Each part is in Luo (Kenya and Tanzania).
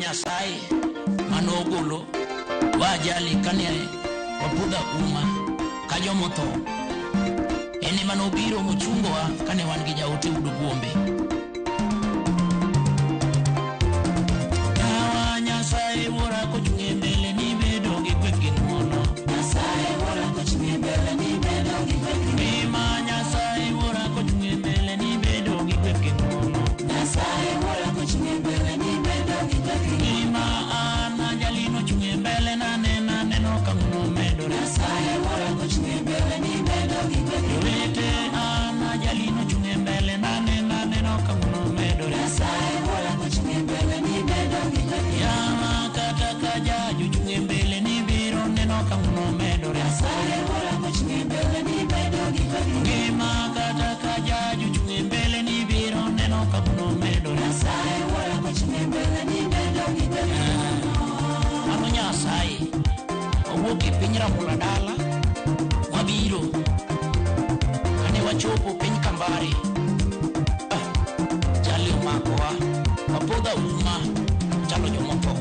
Nyasaye manogolo wajali kane wapudha uma ka jomotho. En ema nobiro mochungowa kane wan gi jaote Udo Buombe. Yawa Nyasaye wuora kochung' e mbele ni bedo gi kweth gi ng'uono. Nyasaye wuora kochung' e mbele ni bedo gi kweth gi Ngima Nyasaye wuora kochung' e mbele ni bedo gi kweth gi ng'uono. Nyasaye wuora kochung' e mbele ni bedo gi kweth gi Ngima an ajali nochung' e mbele naneno aneno ka ng'uono medore. Nyasaye wuora kochung' e mbele ni bedo gi kweth gi Jowete an ajali nochung' e mbele naneno aneno ka ng'uono medore. Nyasaye wuora kochung' e mbele ni bedo gi kweth gi Yawa kata ka jaj ochung' e mbele ni biro neno ka ng'uono medore. Nyasaye wuora kochung' e mbele ni bedo gi kweth gi Ngima kata ka jaj ochung' e mbele ni biro neno ka ng'uono medore. Nyasaye wuora kochung' e mbele ni bedo gi kweth gi Mano Nyasaye wawuok e piny Ramula dala wabiro kane wachopo piny Kambare ah, jali omakowa wapodho auma chalo jomotho.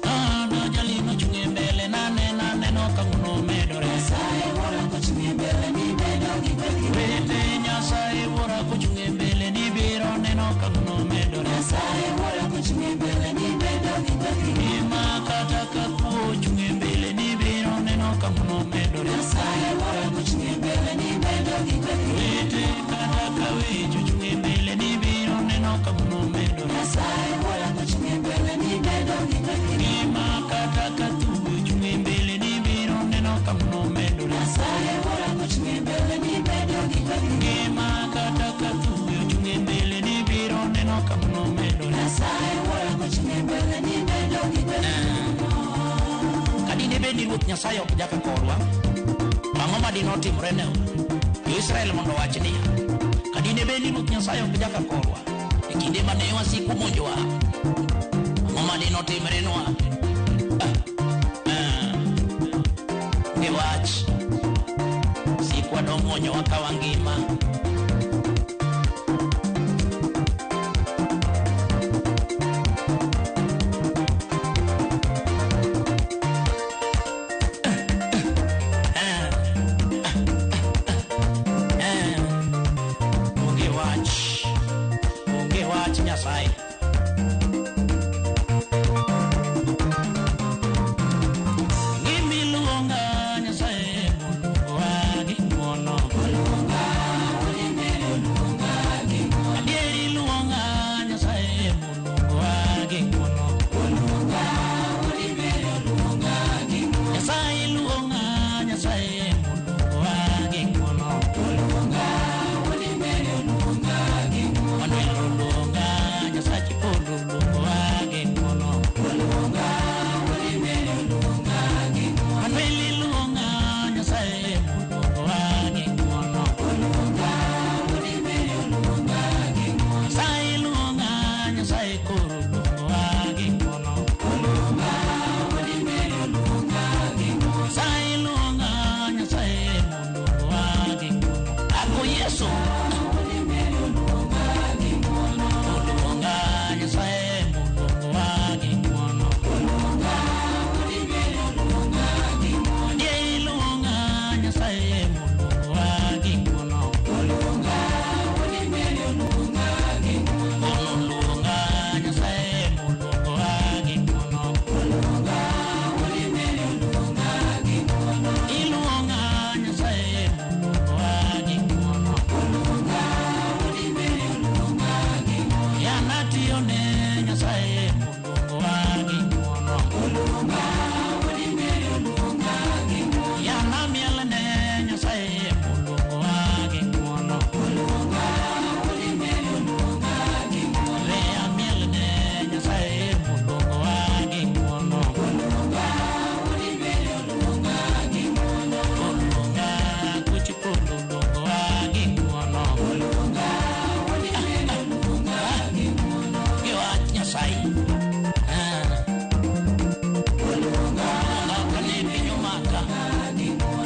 Ah, no jali nochung' e mbele naneno aneno ka ng'uono medore. Nyasaye wuora kochung' e mbele ni bedo gi kweth gi Wete Nyasaye wuora kochung' e mbele ni biro neno ka ng'uono medore. Nyasaye wuora kochung' e mbele ni bedo gi kweth gi Ngima kata ka kuo ochung' e mbele ni biro neno ka ng'uono medore. Nyasaye wuora kochung' e mbele ni bedo gi kweth gi Wete kata ka weche ochung' e mbele ni biro neno ka ng'uono medore. Nyasaye wuora kochung' e mbele ni bedo gi kweth gi Ngima kata ka thuo ochung' e mbele ni biro neno ka ng'uono medore. Nyasaye wuora kochung' e mbele ni bedo gi kweth gi Ngima kata ka thuo ochung' e mbele ni biro neno ka ng'uono medore. Nyasaye wuora kochung' e mbele ni bedo gi kweth gi Kadine bed ni Ruoth Nyasaye ok jaka korwa, to ang'o ma dine otimore ne Jo-Israel mondo owach niya, kadine bed ni Ruoth Nyasaye ok jaka korwa, e kinde mane wasiku monjowa, ang'o ma dine otimrenwa? Ah, ah, Onge wach, sikwa domwonyowa ka wangima. Eh, Onge wach, onge wach Nyasaye. Gimiluonga Nyasaye moluongowa gi ng'wono. Adieri luonga Nyasaye moluongowa gi ng'wono. Nyasaye luonga Nyasaye moluongowa gi ng'wono. Manuel oluonga Nyasachi polo oluongowa gi ng'wono. Manuel iluonga Nyasaye moluongowa gi ng'wono. Nyasaye luonga Nyasaye koro oluongowa gi ng'wono. Nyasaye luonga Nyasaye moluongowa gi ng'wono. Ako Yesu oluonga Nyasaye moluongowa gi ng'wono. Adieri luonga Nyasaye moluongowa gi ng'wono. Ono luonga Nyasaye moluongowa gi ng'wono. Iluonga Nyasaye moluongowa gi ng'wono. Yanatiyone Nyasaye moluongowa gi ng'wono. Yanamielne Nyasaye moluongowa gi ng'wono. We amielne Nyasaye moluongowa gi ng'wono. Oluonga kuch polo oluongowa gi ng'wono. Gi wach Nyasaye. Ah. Oluonga kane piny omaka.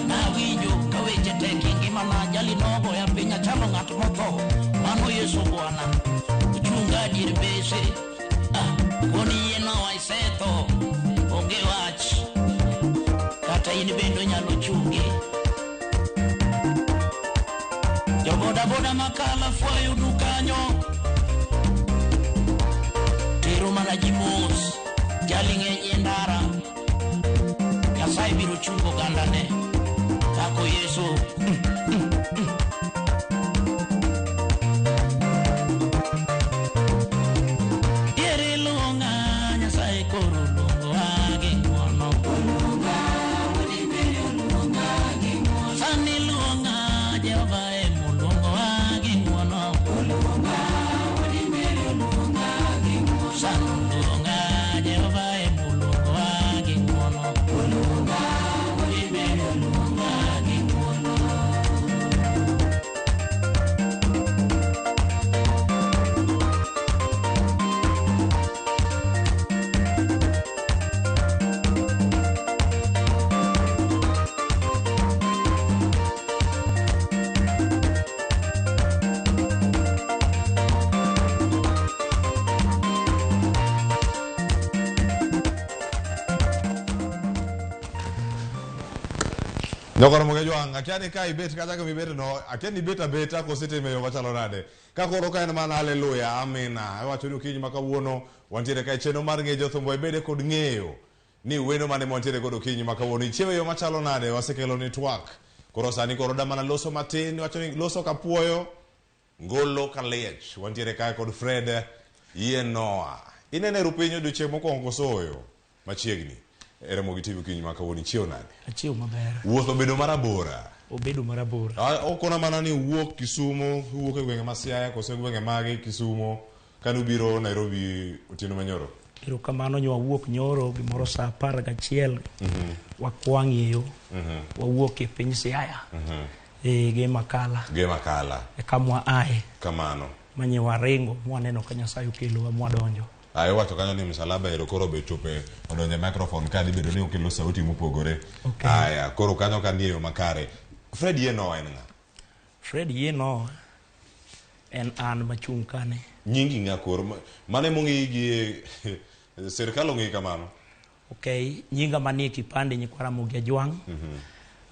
Nawinjo ka weche tek e ngimana jali nogoya piny achalo ng'at motho. Mano Yesu Bwana. Ochunga dier bese. Ah, koni yie Noa isetho, onge wach. Kata in bende onyalo chungi. Jobodaboda makala fwayo du kanyo. Tero mana ji mos, jali ng'eny e ndara. Nyasaye biro chungo ogandane. Kako Yesu. Diere luonga, Nyasaye koro luongowa gi ng'wono. Sani luonga, Jehova emoluongowa gi ng'wono. Sani luonga, Jehova emoluongowa gi ng'wono. Nyokoro Mogejwang', akia ni ka ibet kata kama ibet no, akia ni ibet abeta koso itime yo machalo nade. Ka koro ka en mana haleluya, amina. Awacho ni okinyi ma kawuono wantiere ka e chenro mar ng'e jothumbo ibede kod ng'eyo ni wendo mane mwantiere godo okinyi ma kawuono. Ichiewo e yo machalo nade, wasekelo ni twak. Koro sani koro da mana loso matin, wacho ni loso kapuoyo, ngolo kaliech. Wantiere kae kod Fred Yie Noah. Inene e piny odiochieng' mokwongo koso oyo? Machiegni. E Ramogi TV okinyi ma kawuono ichiewo nade? Achiewo maber. Wuoth obedo marabora. Obedo marabora. Okona mana ni wuok Kisumo, iwuok e gwenge ma Siaya koso e gwenge mage Kisumo kane ubiro Nairobi otieno manyoro. Erokamano nyo wawuok nyoro gimoro saa 11. Wakwang' e yo. Wawuok e piny Siaya. E gi Makala. Gi Makala. E kama waaye. Kamano. Manye waringo mwaneno ka Nyasaye okelowa mwadonjo. Aye wacho kanyo ni msalaba ero koro be chope odonjo e microphone ka dhi bedo ni okelo sauti mopogore. Okay. Aya, koro kanyo ka nie yo makare. Fred Yie Noah en ng'a? Fred Yie Noah en an machung' kane. Nyingi ng'a koro? Mane mong'eyi gi sirkal ong'eyi kamano? Okay, nyinga manie kipande nyikwa Ramogi Ajwang'.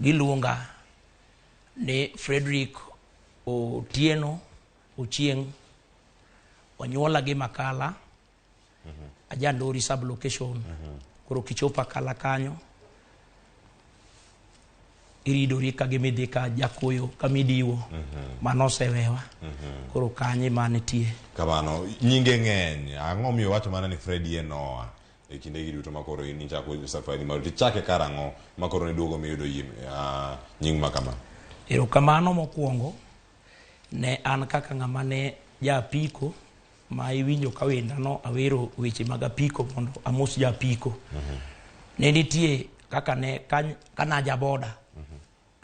Giluonga ni Frederick Otieno Ochieng'. Onyuola gi Makala. Ajandori sub location. Koro kichopo Akala kanyo iridori ka gimidhi ka Jakoyo kamidiwo. Mano osewewa. Koro kanyo ema nitie. Kamano, nyinge ng'eny. Ang'o miyo wacho mana ni Fred Yie Noah e kinde gi duto makoro in ichako safari mari tichake karang'o makoro niduogo miyudo yie nying ma kama? Erokamano mokwongo ne an kaka ng'ama ne ja apiko ma iwinjo ka wenda no awero weche mag apiko mondo amos ja apiko. Ne nitie kaka ne kanaja boda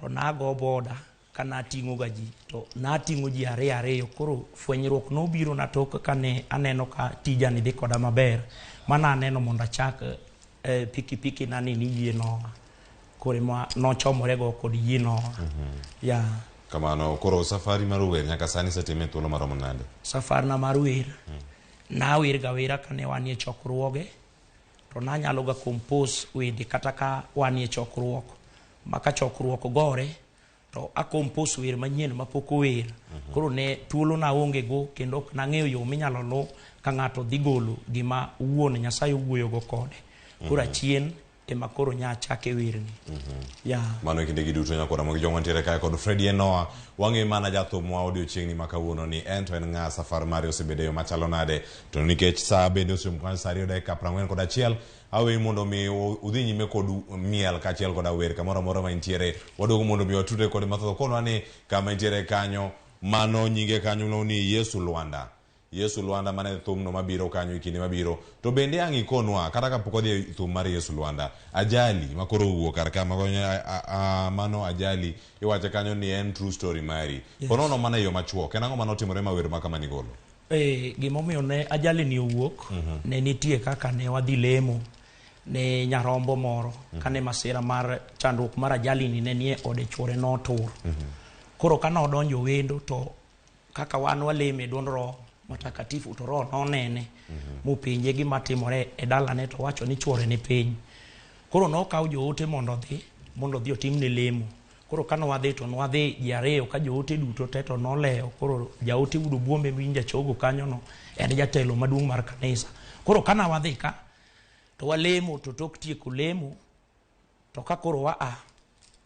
to nago boda kanating'o ga ji to nating'o ji ariyo ariyo koro fwenyruok nobiro na tok kane aneno ka tija ni dhi koda maber mana aneno mondo achak pikipiki na ni Yie Noah koro ema nochomore go kod Yie Noah. Ya. Kamano, koro safari mar wer nyaka sani isetime e thuolo maromo nade? Safarna mar wer nawer ga wera kane wanie chokruoge to nanyalo ga compose wende kata ka wanie chokruok ma ka chokruok gore to a compose wer manyien mapok ower. Koro ne thuolo na onge go kendo ok nang'eyo yo minyalo luw ka ng'ato dhi golo gima wuon Nyasaye owuoyo go kode. Koro achien ema koro nya achake werni. Ya. Mano e kinde gi duto nyakwara mogi jong'wa ntiere kae kod Fred Yie Noah. Wang'e mana jathumwa odiochieng'ni ma kawuono ni en to en ng'a safar mare osebedo e yo machalo nade. To nikech saa bende osechomo kanyo saa 2 dakika 41 aweyi mondo mi udhi nyime kod miel kaachiel koda wer kamoro amora ma intiere. Waduogo mondo mi watudre kode mathoth. Okonwa ni kama intiere kanyo mano nyinge kanyo no ni Yesu Lwanda. Yesu Lwanda mane thumno mabiro kanyo e kinde mabiro. To bende ang' ikonwa kata kapok wadhi e thum mar Yesu Lwanda, ajali ma koro owuok kar ka mano ajali iwache kanyo ni en true story mari. Yes. Konono mana e yo machuok, en ang'o mane otimore ma wer ma kama nigolo? Gimomiyo ne ajali ni owuok, ne nitie kaka ne wadhi lemo ne nyarombo moro kane masira mar chandruok mar ajali ni ne nie ode chuore notur. Koro kane odonjo wendo to kaka wan walemo e duond roho Matakatifu to roho nonene mopenje gima timore e dalane to wacho ni chuore ni piny. Koro nokaw joote mondo odhi otimne lemo. Koro kane wadhi to nwadhi ji ariyo ka joote duto te to nolewo. Koro jaote Udo Buombe min jachogo kanyono en jatelo maduong' mar kanisa. Koro kana wadhi ka to walemo to tok tieko lemo to ka koro wa a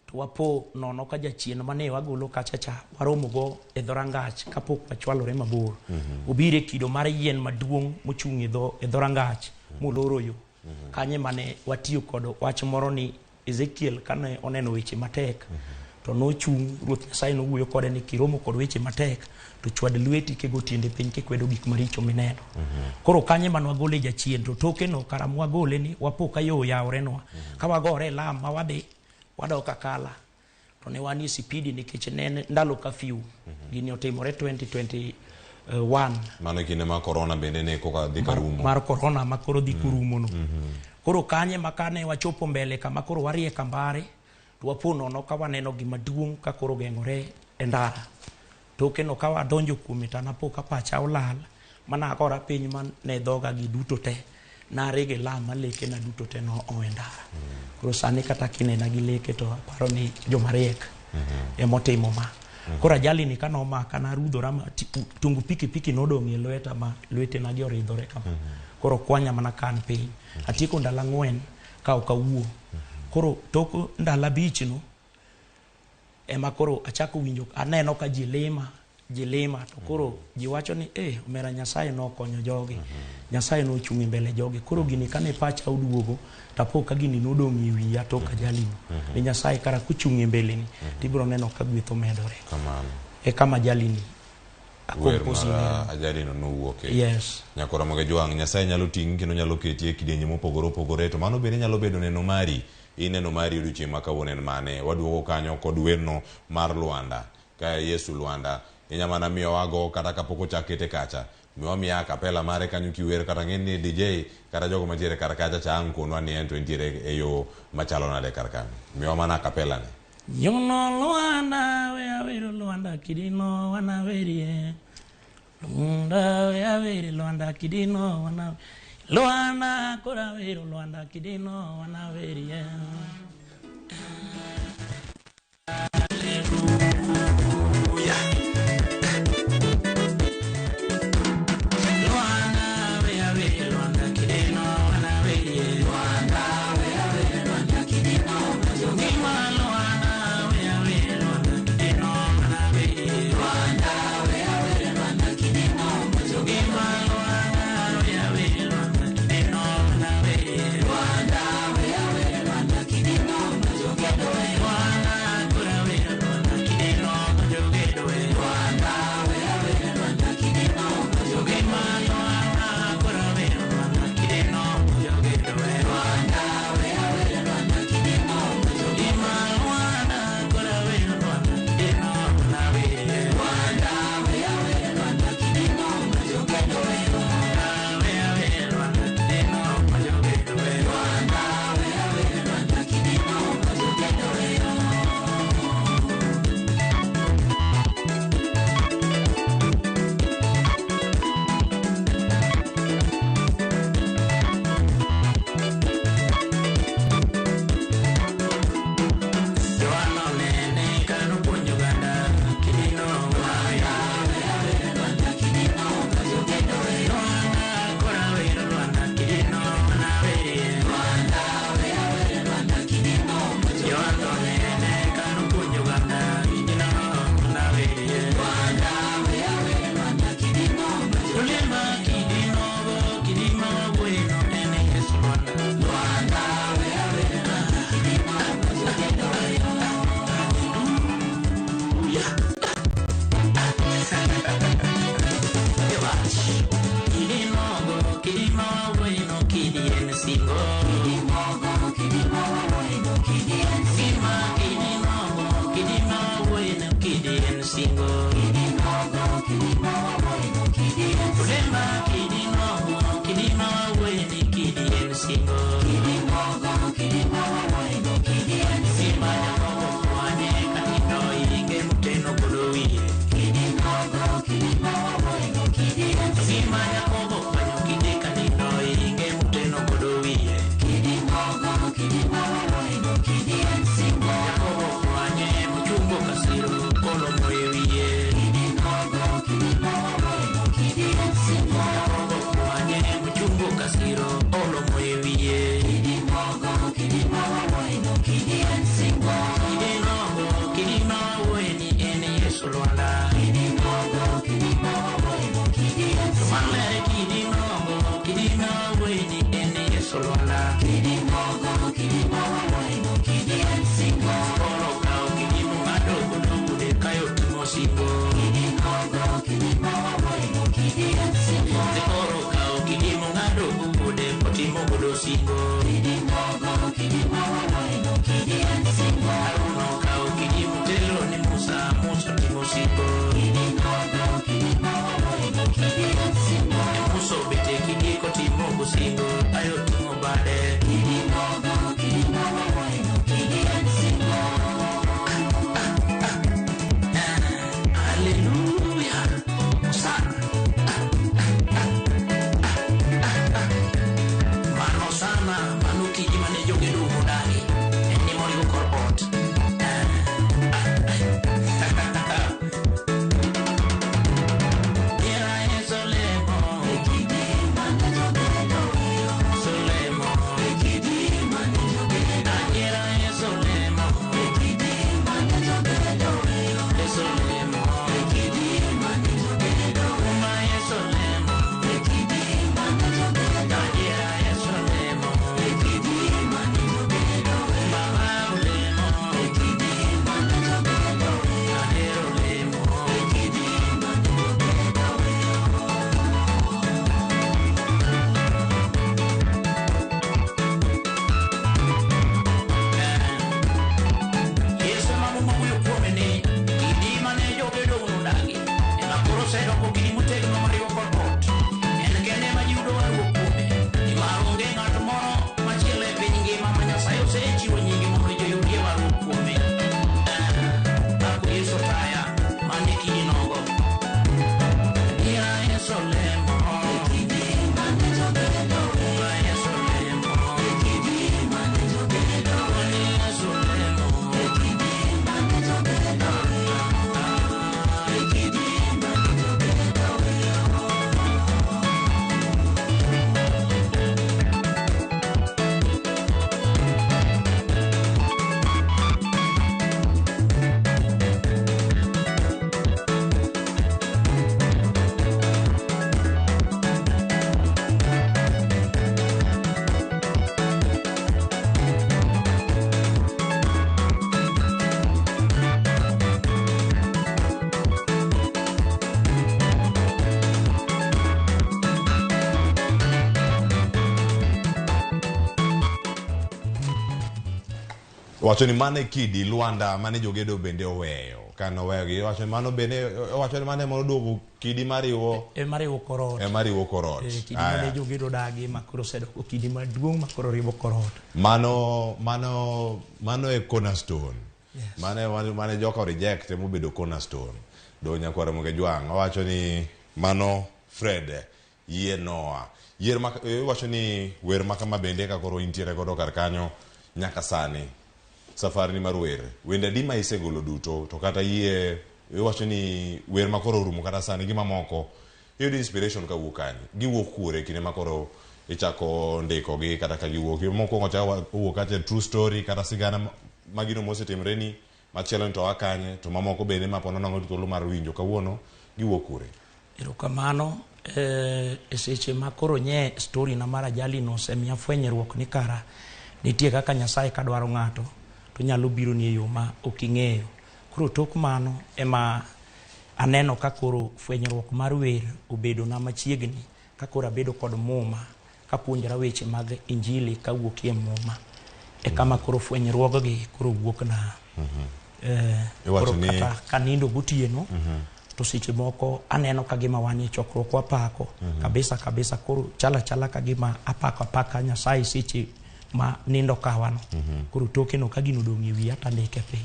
to wapo nono ka jachien mane wagolo kacha cha waromo go e dhorangach kapok wachwalore mabor. Obiro e kido mar yien maduong' mochung' e dhorangach moloro yo. Kanye mane watiyo kod wach moro ni Ezekiel kane oneno weche matek to nochung' Ruoth Nyasaye nowuoyo kode ni kiromo kod weche matek to chwad lweti kego tiende piny kikwedo gik maricho mineno. Koro kanye mane wagole jachien to toke no kara mwagole ni wapo ka yo oyawrenwa. Ka wagore e lam ma wadhi wadok Akala to ne wan e sipidi nikech ne en ndalo kafyu. Gini otimore 2021. Mano e kinde ma corona bende ne koka dhi karumo. Mar corona ma koro dhi kurumo no. Koro kanye ma kane wachopo mbele kama koro warie kambare to wapo nono ka waneno gima duong' ka koro geng'ore e ndara. Toke no ka wadonjo kuome to an apo ka pacha olal mana agora piny ma ne dhoga gi duto te narege lam ma leke na duto te no owe ndara. Koro sani kata kinena gi leke to aparo ni joma riek emotimo ma. Koro ajali ni kane omaka narudhora ma tungu pikipiki nodong' e lweta ma lwetena gi oridhore kama. Koro kwanya mana ka an piny. Atieko ndalo 4 ka ok awuo. Koro tok ndalo 5 no ema koro achako winjo aneno ka ji lima to koro ji wacho ni omera Nyasaye nokonyo jogi. Nyasaye nochung' e mbele jogi. Koro gini kane pacha oduogo tapo ka gini nodong' e wiya tok ajali no. Ni Nyasaye kara kochung' e mbeleni tibiro neno ka gweth omedore. Kamano. E kama ajali ni Wer mar ajali no nowuoke. Yes. Nyakora Jwang', Nyasaye nyalo ting'i kendo nyalo keti e kidienje mopogore opogore to mano bende nyalo bedo neno mari. Ineno mari odiochieng' ma kawuono en mane? Waduogo kanyo kod werno mar Lwanda. Ka Yesu Lwanda inya mana miyowago kata kapok ochak kete kacha. Miwa miya kapela mare kanyo kiwer kata ng'e ni DJ kata jogo mantiere kar kacha cha ang' konwa ni en to entiere e yo machalo nade kar kanyo. Miwa mana kapela ni. Yono Lwanda we awero Lwanda kidino wanawerie. Lwanda we awere Lwanda kidino wana Lwanda kora wero Lwanda kidino wanawerie. Hallelujah. Lwanda we awere Lwanda kidino wanawerie. Lwanda we awere Lwanda kidino wanawerie. Lwanda we awere Lwanda kidino wanawerie. Lwanda we awere Lwanda kidino wanawerie. Lwanda we awere Lwanda kidino wanawerie. Lwanda we awere Lwanda kidino wanawerie. Lwanda kora wero Lwanda kidino wanawerie. Lwanda we awere Lwanda kidino wanawerie. Lwanda kora wero Lwanda kidino wanawerie. Lwanda we awere Lwanda kidino wanawerie. Lwanda kora wero Lwanda kidino wanawerie. Lwanda we awere Lwanda kidino wanawerie. Lwanda we awere Lwanda kidino wanawerie. Lwanda we awere Lwanda kidino wanawerie. Yohana onene kanopuonjo oganda kidino wanawerie. Lwanda kora wero Lwanda kidino wanawerie. Yohana onene kanopuonjo oganda kidino wanawerie. Olemba kidino go kidino bueno en Yesu Lwanda. Lwanda we awere Lwanda kidino Hallelujah. Kidinogo kidino bueno kidien singo. Kidinogo kidino bueno kidien singo. Kidinogo kidino bueno kidien singo. Kidinogo kidino bueno kidien singo. Olemba kidinogo kidino bueno kidien singo. Kidinogo kidino bueno kidien singo. Jakobo kwanye kanindo inge muteno kodo wiye. Kidinogo kidino bueno kidien ma Yakobo kwanyo kinde ka nindo inge muteno godo wiye. Yakobo kwanye mochungo kasiro kolomo e wiye. Yakobo kwanye mochungo kasiro olomo e wiye. Kidi nogo, kidi mawuoye ni en Yesu Lwanda. Maler kidi nogo, kidi mawuoye ni en Yesu Lwanda. Koro kawo kidi mong'ado godo bude kayo timo singo. Koro kawo kidi mong'ado go bude otimo godo singo. Harun okawo kidi motelo ni Musa, Musa timo singo. Musa obet e kidi kotimo go singo, ayo ting'o bade. Hallelujah. Hosanna. Mano sana, mano kidi mane jogedo odagi. En ni moriwo kor ot. Ira e Solemo. Solemo. Ira e Solemo. E Solemo. Uma e Solemo. Ira e Solemo. Baba olemo. Ahero olemo. Yesu ema muma wuoyo kuome ni kidi mane jogedo nodagi ema koro osedoko kidi motegno mariwo kor ot. En kende ema ji yudo warruok kuome, nimar onge ng'at moro machielo e piny ngima ma Nyasaye osechiwo nyinge mondo ji oyudie warruok kuome. Ako Yesu taya, mane kidi nogo. Ira Yesu olemo. Uma Yesu olemo. Yesu olemo. Wacho ni mano e kidi Lwanda mane jogedo bende oweyo. Ka noweyogi, wacho ni mano bende, wacho ni mano ema oduogo kidi mariwo Ema riwo kor ot. ema riwo kor ot. Kidi Aya. mane jogedo dagi ma koro osedoko kidi maduong' ma koro riwo kor ot. Mano e cornerstone. Yes. Mane mane joka reject emobedo cornerstone. Do nyakwar Ramogi Jwang' owacho ni mano Fred yie Noah. Yier ma iwacho ni wer ma kama bende ka koro intiere godo kar kanyo nyaka sani. Safari ni mar wer. Wende adi ma isegolo duto to kata yie iwacho ni wer ma koro orumo kata sani gi mamoko iyudo inspiration kawuok kanye? Giwuok kure kinde ma koro ichako ndiko gi kata ka giwuok? Mokwongo cha owuok kacha true story kata sigana magino mosetimre ni machielo ni to oa kanye to mamoko bende ma po nono thuolo mar winjo kawuono giwuok kure? Erokamano. E seche ma koro nye story na mar ajali no osemiya fwenyruok ni kara nitie kaka Nyasaye kadwaro ng'ato to nyalo biro ni e yo ma ok ing'eyo. Koro tok mano ema aneno ka koro fwenyruok mar wer obedo na machiegni ka koro abedo kod muma kapuonjora weche mag injili kawuokie muma. E kama koro fwenyruoggi koro wuok na. Iwacho Koro ni kata kanindo gotieno to seche moko aneno ka gima wan e chokruok wapako kabisa kabisa, koro chala chala ka gima apako apaka Nyasaye seche ma nindo kawano. Koro toke no ka gino odong' e wiya tandike piny.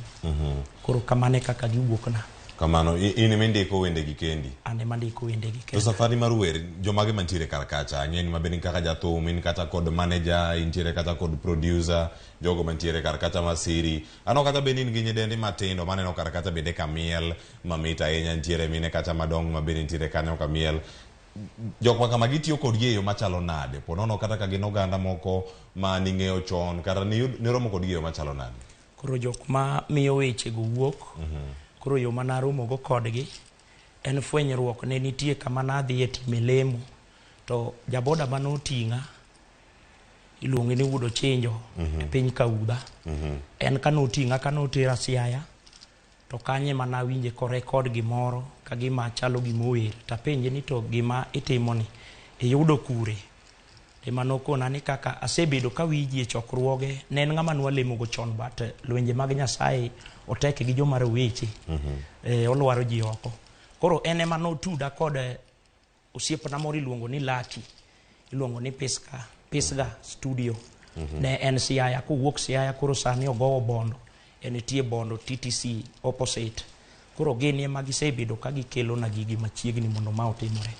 Koro kamano e kaka giwuok na. Kamano, in ema indiko wendegi kendi? An ema andiko wendegi To kenda. safari mar wer, jomage mantiere kar kacha? Ang'e ni maber in kaka jathum, in kata kod manager, intiere kata kod producer, jogo mantiere kar kacha masiri. Aneno kata bende in gi nyidendi matindo maneno kar kacha bende kamiel mamit ahinya, nitiere mine kacha madongo ma bende nitiere kanyo kamiel. Jok ma kamagi itiyo kodgi e yo machalo nade? Po nono kata ka gin oganda moko ma ning'eyo chon kata niromo kodgi e yo machalo nade? Koro jok ma miyo weche go wuok, koro yo ma naromo go kodgi en fwenyruok ne nitie kama nadhiye time lemo to jaboda mane oting'a iluonge ni Wuod Ochinjo e piny Kaudha. En kane oting'a kane otera Siaya to kanyo ema nawinje korekod gimoro ka gima chalo gima ower tapenje ni to gima itimoni iyudo kure? Ema nokona ni kaka asebedo kawinji e chokruoge ne en ng'ama nwalemogo chon but lwenje mag Nyasaye otek gi joma roweche. Olwaro ji oko. Koro en ema notuda kod osiepna moro iluongo ni Lucky, iluongo ni Pisga, Pisga Studio. Ne en Siaya, kowuok Siaya koro sani ogowo Bondo, en nitie Bondo TTC opposite. Koro gin ema gisebedo ka gikelona gigi machiegni mondo ma otimore.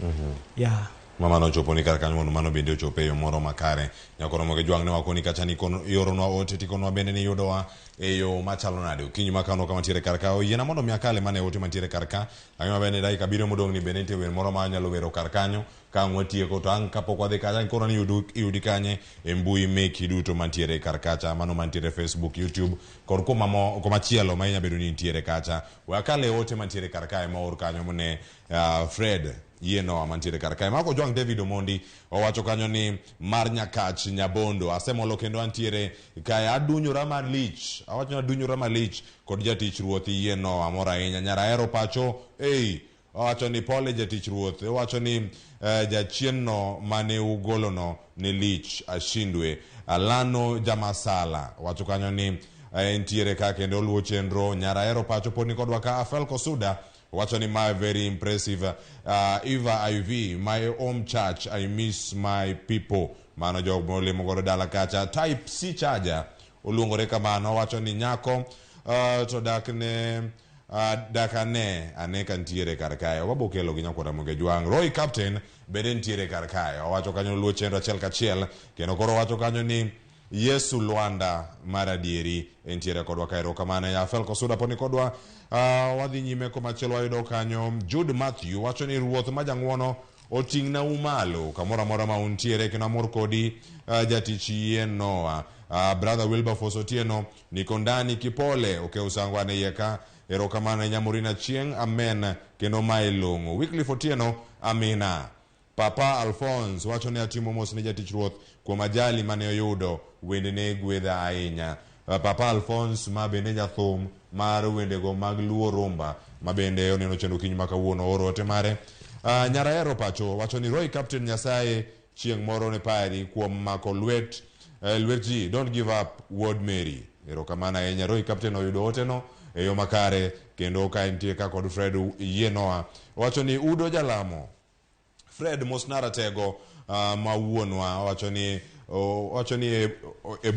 Yeah. Ma mano ochopo ni kar kanyo mondo mano bende ochopo e yo moro makare. Nyakoro Moge Jwang' ne wakoni kacha ni ioronwa ote tikonwa bende ni yudowa e yo machalo nade. Okinyi ma kawuono kama ntiere kar ka. Oyiena mondo mi akale mana e ote mantiere kar ka. Ang'e maber ni dakika abiriyo modong' ni bende nitie wer moro ma anyalo wero kar kanyo. Ka ang' watieko to ang' kapok wadhi kacha koro ni iyudi kanye e mbui meki duto mantiere kar kacha. Mano mantiere Facebook, YouTube kod kumachielo ma inya bedo ni nitiere kacha. We akale ote mantiere kar kae ma oor kanyo ne Fred Yie Noah mantiere kar kae. Marco Jwang' David Omondi owacho kanyo ni mar Nyakach Nyabondo asemolo kendo antiere kae adunyora malich. Awacho ni adunyora malich kod jatich ruoth Yie Noah amor ahinya. Nyar ahero pacho ei. Owacho ni pole jatich ruoth. Owacho ni jachien no mane ugolono ne lich ashindwe. Alano Jamasala owacho kanyo ni entiere ka kendo oluwo chenro. Nyar ahero pacho pod nikodwa ka. Afel Kosuda wacho ni my very impressive. Eva IV, my home church, I miss my people. Mano jok molimo godo dala kacha. Type C charger oluongore kamano. Wacho ni nyako to dak ne dak ane ane ka ntiere kar kae. Wabo kelo gi nyakwar Ramogi Ajwang'. Roy Captain bende ntiere kar kae. Owacho kanyo luwo chenro achiel kachiel kendo koro owacho kanyo ni Yesu Lwanda mar adieri entiere kodwa ka. Erokamano ya Felko Suda poni kodwa. Wadhi nyime komachielo wayudo kanyo Jude Matthew wacho ni ruoth ma jang'uono oting'na u malo kamoro amora ma untiere kendo amor kodi jatich Yie Noah. Brother Wilberforce Otieno niko ndani Kipole Okeo Sango ane iye ka. Erokamano ahinya Morina Chieng' amen kendo mae long'o. Wycliffe Otieno amina. Papa Alphonse wacho ni atimo mos ne jatich ruoth kuom ajali mane oyudo, wendene gwedha ahinya. Papa Alphonse ma bende jathum mar wendego mag Luo Rumba ma bende oneno chenro okinyi ma kawuono ooro ote mare. Nyarahero pacho wacho ni Roy Captain Nyasaye chieng' moro ne pari kuom mako lwet ji, don't give up wuod Mary. Erokamano ahinya Roy Captain oyudo oteno e yo makare kendo ka entie ka kod Fred Yie Noah wacho ni Udo Jalamo Fred Mosnara Tego ma wuonwa owacho ni e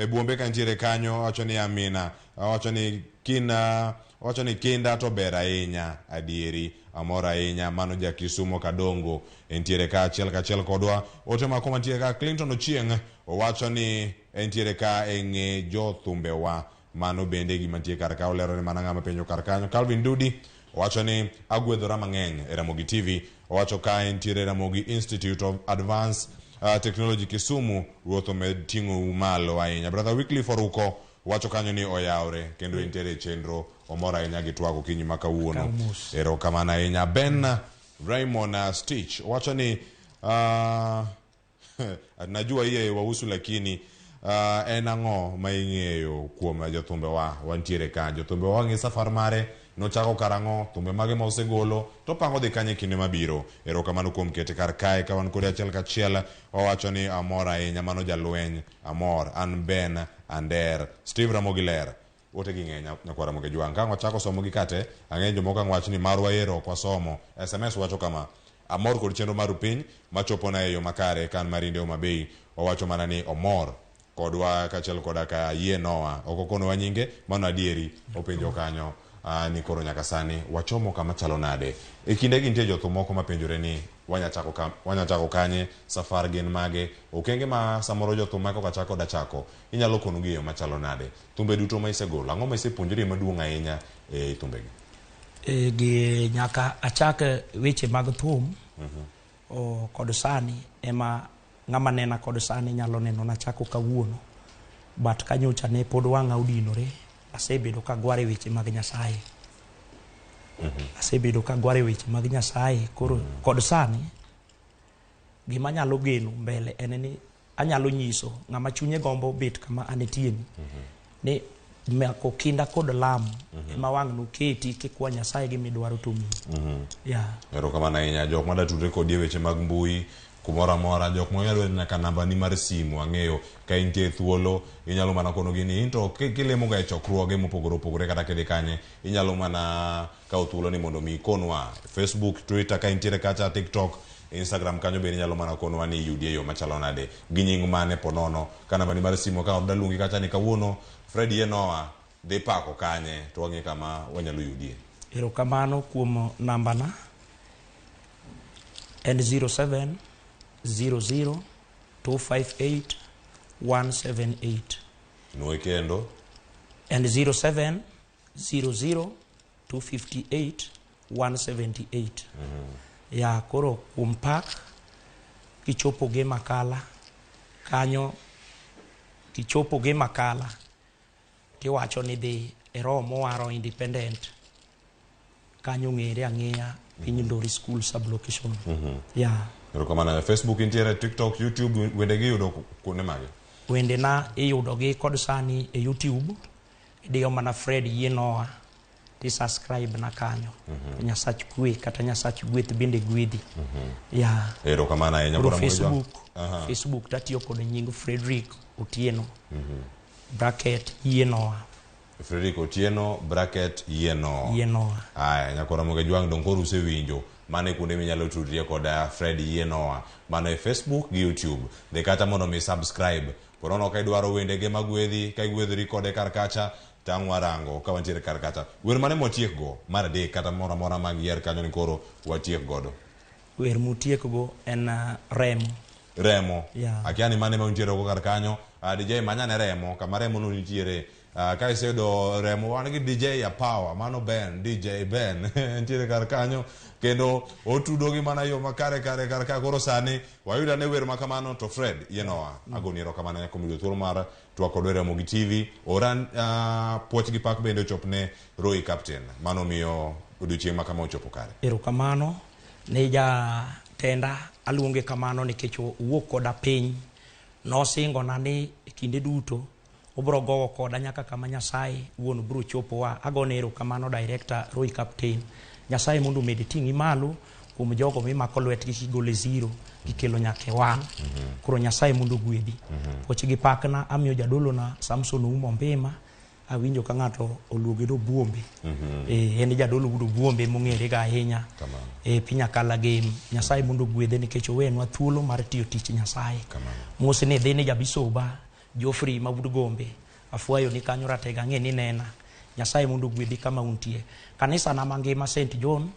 buombe ka nitiere kanyo owacho ni amina owacho ni kina owacho ni kinda to ber ahinya adieri amor ahinya mano ja Kisumo Kadongo entiere ka achiel kachiel kodwa. Ote mako mantiere ka Clinton Ochieng' owacho ni entiere ka e ng'e jothumbewa mano bende gima nitie kar ka olero ni mana ng'ama penjo kar kanyo. Calvin Dudi owacho ni agwedhora mang'eny e Ramogi TV. Owacho ka entiere Ramogi Institute of Advanced Technology Kisumu, ruoth omed ting'ou malo ahinya. Brother Wycliffe Oruko wacho kanyo ni oyawre kendo entiere e chenro, omor ahinya gi twak okinyi ma kawuono. Erokamano ahinya. Ben Raymond Stitch wacho ni najua iye wausu lakini en ang'o ma ing'eyo kuom jothumbewa wantiere ka. Jothumbewa wang'e safar mare nochako karang'o, thumbe mage ma osegolo to pango dhi kanye kinde mabiro. Erokamano kuom kete kar kae ka wan kode achiel kachiel. Owacho ni amor ahinya mano jalweny amor an Ben Ander Steve Ramogi ler. Ote gi ng'eny nyakwar Ramogi Ajwang'. Ka ang' wachako somo gi kate ang'eny jomoko ang' wach ni marwa ero ok wasomo. SMS wacho kama: amor kod chenro mar piny machopona e yo makare kan Marinde Homa Bay. Owacho mana ni omor kodwa kaachiel koda ka Yie Noah. Ok okonowa nyinge, mano adieri openjo kanyo. ni koro nyaka sani wachomo kama chalo nade. E kindegi nitie jothum moko mapenjore ni wanya chako kanye, safar gin mage, okenge ma samoro jothum ma koka chako da chako inyalo konogi e yo machalo nade. Thumbe duto ma isegolo, ang'o ma isepuonjori maduong' ahinya e thumbegi? E, gi nyaka achak weche mag thum o, kod sani ema ng'ama nena kod sani nyalo neno nachako kawuono, but kanyocha ne pod wang'a odinore. Asebedo kagwaro e weche mag Nyasaye, asebedo kagwaro e weche mag Nyasaye. Koro kod sani gima anyalo geno mbele en ni anyalo nyiso ng'ama chunye gombo bet kama anetieni ni mako kinda kod lamo ema wang' noketi kikwa Nyasaye gimidwaro to miyi, yeah. Erokamano ahinya. Jok mada tudre kodi e weche mag mbui kumoro amora, jok ma nyalo nyaka namba ni mar simu, ang'eyo ka intie thuolo inyalo mana konogi ni into kilemo ga e chokruoge mopogore opogore kata kidhi kanye inyalo mana kawo thuolo ni mondo mi ikonwa. Facebook, Twitter ka intiere kacha, TikTok, Instagram kanyo bende inyalo mana konwa ni iyudi e yo machalo nade gi nying mane ponono ka namba ni mar simu ka oda luongi kacha ni kawuono Fred Yenoa dhi pako kanye to wang'e kama wanyalo yudie. Erokamano kuom nambana en 07 00 258 178. Nwoye kendo. En 07 00 258 178. Ya, koro kuom pak kichopo gi Makala kanyo, kichopo gi Makala tiwacho ni dhi e roho mowaro Independent kanyo, ng'ere ang'eya piny Ndori School sublocation, ya. Erokamano. Facebook intiere, TikTok, YouTube, wendegi yudo kuonde mage? Wendena iyudogi kod sani e YouTube, idiyo mana Fred Yienoa ti subscribe na kanyo. Nyasach kwe kata Nyasach gweth bende gwedhi, ya. Erokamano ahinya. Koro Bwana Moja. Facebook, Facebook tatiyo kod nying Frederick Otieno bracket Yienoa. Frederick Otieno bracket Yienoa. Yienoa. Aya, nyakora Moge Jwang' dong koro usewinjo. Mano e kuonde minyalo tudrie kod Fred Yienoa. Mano e Facebook gi YouTube. Dhi kata mondo mi subscribe. Ponono ka idwaro wendege magwedhi, ka igwedhori kode kar kacha, tang' warango ka wantiere kar kacha. Wer mane mwatiek go? Mar adek kata moro amora mag yier kanyo ni koro watiek godo. Wer mutiekgo en Remo. Remo. Yeah. Akia ni mane ma untiere go kar kanyo. DJ manyane remo, kama remo no nitiere. Ka iseyudo remo, wan gi DJ ya power, mano Ben, DJ Ben nitiere kar kanyo kendo otudo gi mana yo makare kare kar ka. Koro sani wayudo ane wer ma kamano to Fred Yienoa agoni erokamano nyaka kuom yudo thuolo mar twak kodwa e Ramogi TV. Ora puoch gi pak bende ochopne Roy Captain mano miyo odiochieng' ma kama ochopo kare. Erokamano ne jatenda, aluonge kamano nikech owuok koda piny, nosingona ni e kinde duto obro gowo koda nyaka kama Nyasaye wuon bro chopowa. Agone erokamano director Roy Captain, Nyasaye mondo omed ting'i malo kuom jogo mimako lwetgi kigolo e zero gikelo nyaka e one. Koro Nyasaye mondo ogwedhi. Puoch gi pakna amiyo jadolona Samson Oumo Mbima, awinjo ka ng'ato oluonge ni Obuombe. En jadolo wuod Obuombe mong'ere ga ahinya Kamano. e piny Akala Game. Nyasaye mondo ogwedhe nikech owenwa thuolo mar tiyo tich Nyasaye. Kamano. Mos ni dhi ni Jabisoba Geoffrey ma wuod Gombe, afwayo ni kanyo ratega ang'e ni nena. Nyasaye mondo ogwedhi kama untie. Kanisa na mangima St John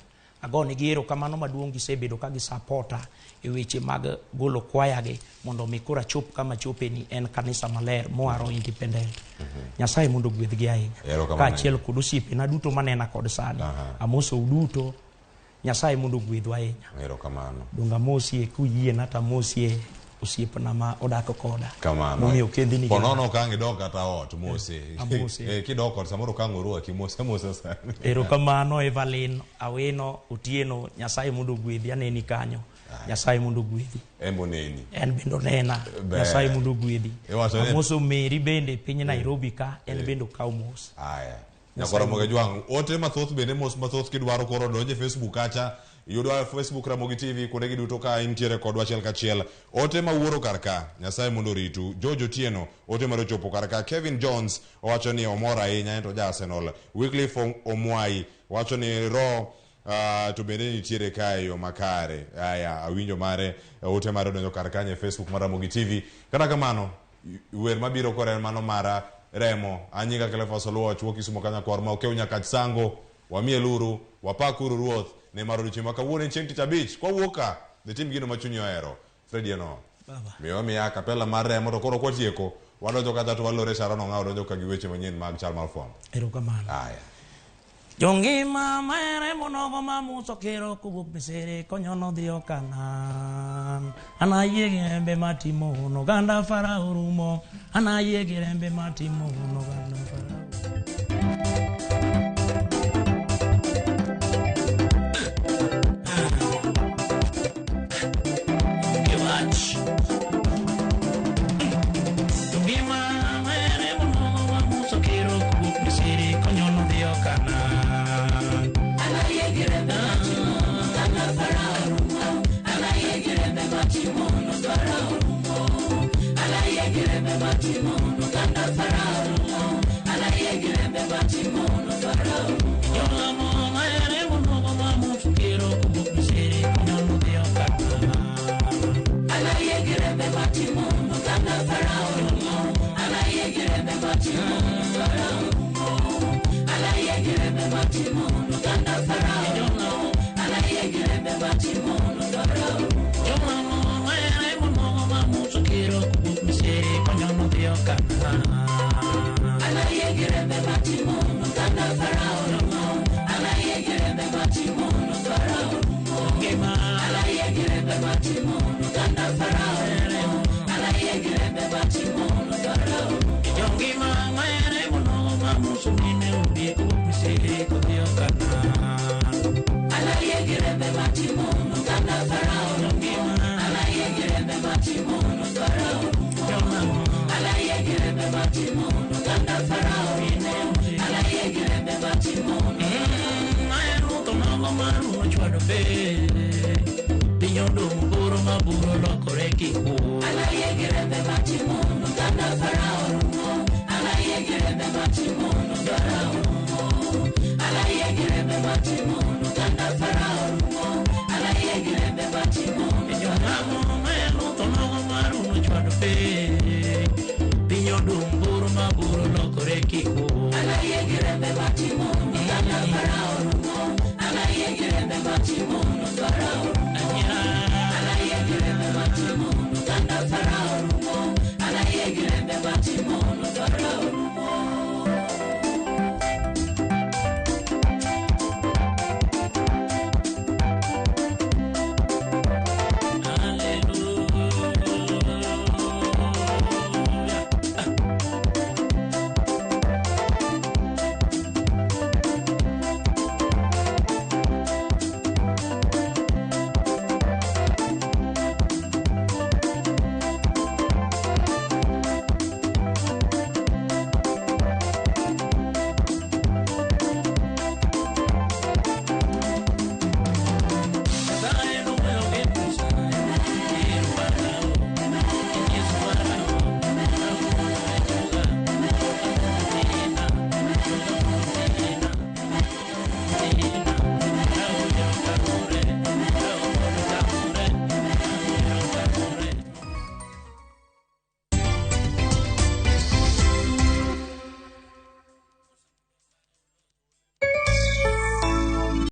agonegi erokamano maduong', gisebedo ka gisapota e weche mag golo kwayagi mondo mi koro achop kama achopeni. En kanisa maler mowaro Independent. Nyasaye mondo ogwedhgi ahinya. Erokamano. Kaachiel kod osiepena duto manena kod sani. Amosou duto, Nyasaye mondo ogwedhu ahinya. Erokamano. Donge amosie kuyiena to amosie osiepna ma odak koda. Kamano. Momiyo kendhini. Ponono ka ang' idok kata ot mose. Amose. Kidok ot samoro ka ang' orwaki mose amosa sani. Erokamano Evelyn Awino Otieno, Nyasaye mondo ogwedhi, aneni kanyo. Nyasaye mondo ogwedhi. En boneni. En bende onena. Ber. Nyasaye mondo ogwedhi. Iwacho ni- Amoso Meri bende piny Nairobi ka, en bende okaw mos. Aya. Nyakora Moge Jwang', ote mathoth bende mos mathoth kidwaro koro donje Facebook kacha, yudwa e Facebook Ramogi TV kuonde gi duto ka intiere kodwa achiel kachiel. Ote mawuoro kar ka, Nyasaye mondo oritu. George Otieno, ote mar ochopo kar ka. Kevin Jones owacho ni omor ahinya en to ja Arsenal. Wycliffe Omwai wacho ni ro to bende nitiere kae e yo makare. Aya, awinjo mare, ote mare odonjo kar kanyo e Facebook mar Ramogi TV. Kata kamano, wer mabiro koro en mano mara. Remo. An nyinga Cleophas Oluoch, wuok Kisumo ka Nyakwar ma Okew Nyakach Sango. Wamieluru, wapakuru Ruoth, nimar odiochieng' ma kawuono en chieng' tich abich. Kwawuok ka, dhi tim gino ma chunyi ohero. Freddy Enoa. Baba. Miyo miya kapela mar remo to koro kwatieko, wadonjo kacha to walore Sharon Ong'awo donjo ka gi weche manyien mag chal mar fwambo. Erokamano. Aya. Jongima maere monogo mamuso kero kowuok Misri konyono dhiyo Kanaan. An ayie gi rembe matimo hono oganda Farao rumo. An ayie gi rembe matimo hono oganda Farao. Giwach. Jongima maere monogo mamuso kero kowuok Misri konyono dhiyo Kanaan. Jolamo maere monogo mamuso kero kowuok Misri konyono dhiyo Kanaan. Jolamo maere monogo mamuso kero kowuok Misri konyono dhiyo Kanaan. Ngima. Jongima maere monogo mamuso mine odie kowuok Misri kodhiyo Kanaan. Jolamo. Ahero nogo mar ochwado pe piny odong' buru ma buru lokore kikuo Jongamo mahero to nogo mar ochwado pe piny odong'